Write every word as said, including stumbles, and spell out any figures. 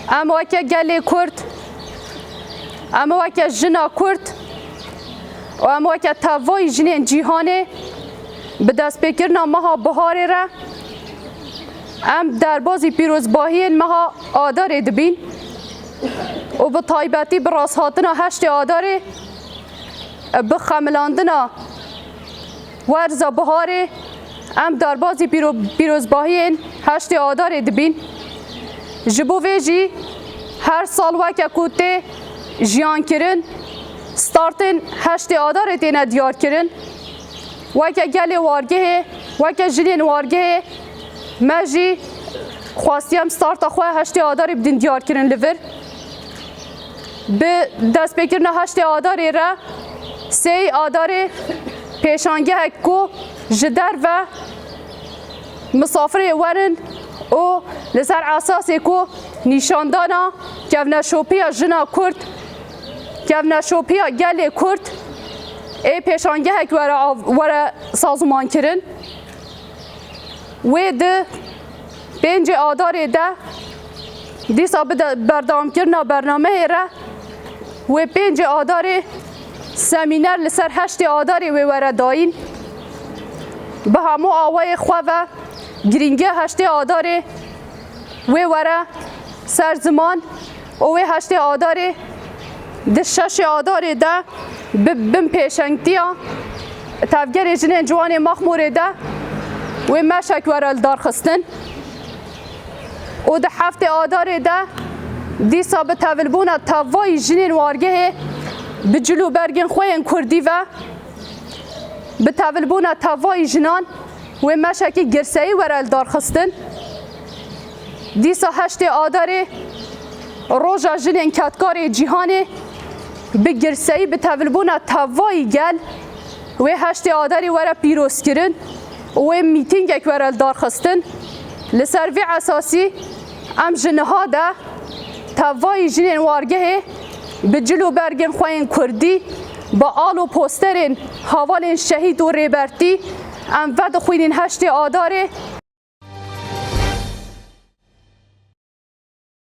Em weke gelê Kurd, em weke jina Kurd û em weke tevayî jinên cîhanê bi destpêkirina meha biharê re em derbazî pîrozbahiyên meha Adarê dibîn û bi taybetî bi rasthatina heştê Adarê bi xemilandina werza biharê em derbazî pîro-, pîrozbahiyên heştê Adarê dibîn. Ji bo vê jî her sal weke ku tê jiyankirin, startên heştê Adarê têne diyarkirin. Weke gelê wargehê, weke jinên wargehê me jî xwestiye em starta xwe heştê Adarê bidin diyarkirin li vir. Bi destpêkirina heştê Adarê re sêyî Adarê pêşangehek ku ji derve misafirê werin û li ser esasê ku nîşandana kevneşopiya jina Kurd, kevneşopiya gelê Kurd ê pêşangehek were av-, were sazûman kirin. Wê di pêncê Adarê de dîsa bi de-, berdewamkirina bernameyê re wê pêncê Adarê semîner li ser heştê Adarê wê were dayîn. Bi hemû awayê xwe ve girîngiya heştê Adarê wê were ser ziman û wê heştê Adarê di şeşê Adarê de bi bin pêşengtiya Tevgerê Jinên Ciwanê Mexmûrê de wê meşek were li dar xistin û di heftê Adarê de dîsa bi tevilbûna tevayî jinên wargehê bi cil û bergên xwe yên kurdî ve bi tevilbûna tevayî jinan wê meşekî girseyî were li dar xistin. Dîsa heştê Adarê roja jinên kedkarê cîhanê bi girseyî bi tevilbûna tevayî gel wê heştê Adarê were pîrozkirin û wê mîtîngek were li dar xistin. Li ser vê esasî em ji niha de tevayî jinên wargehê bi cil û bergên xwe yên kurdî, bi al û posterên hevalên şehîd û rêbertî em vedixwînîn heştê Adarê